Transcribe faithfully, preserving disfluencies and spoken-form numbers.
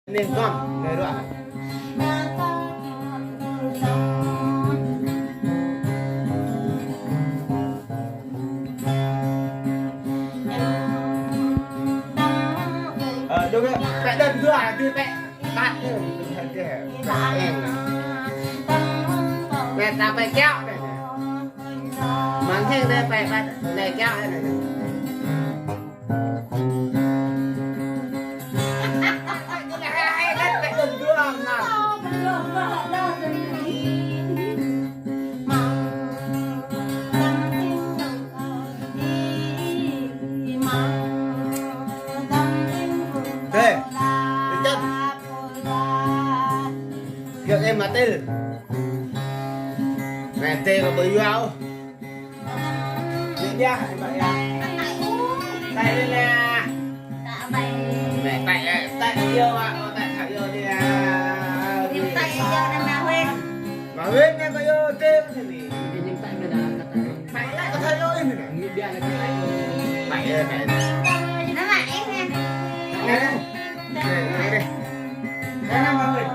Anai gom, anai ruă. Ơ, dŏ bĕ, pĕ đơn dua, dua pĕ. Tăt, pĕ. Anai ta pĕ kiaŏ anai. Mơ̆ng hing anai pĕ, pĕ, anai kiaŏ anai. Ê, ê, chăm. Kêu em mà tên. Mẹ tên là Bùi Duao. Đi nha, đi nha. Tay đi nè. Mẹ tay, tay yêu à, con tay thảo yêu đi à. Đi tay yêu nè, mà Huynh. Mà Huynh nè, có yêu tên gì nhỉ? Đi tay nè, tay lại có thảo yêu gì nè. Tay, tay. Nó là em nè. Nè, nè. Nè, nè. Nè, nè, mà Huynh.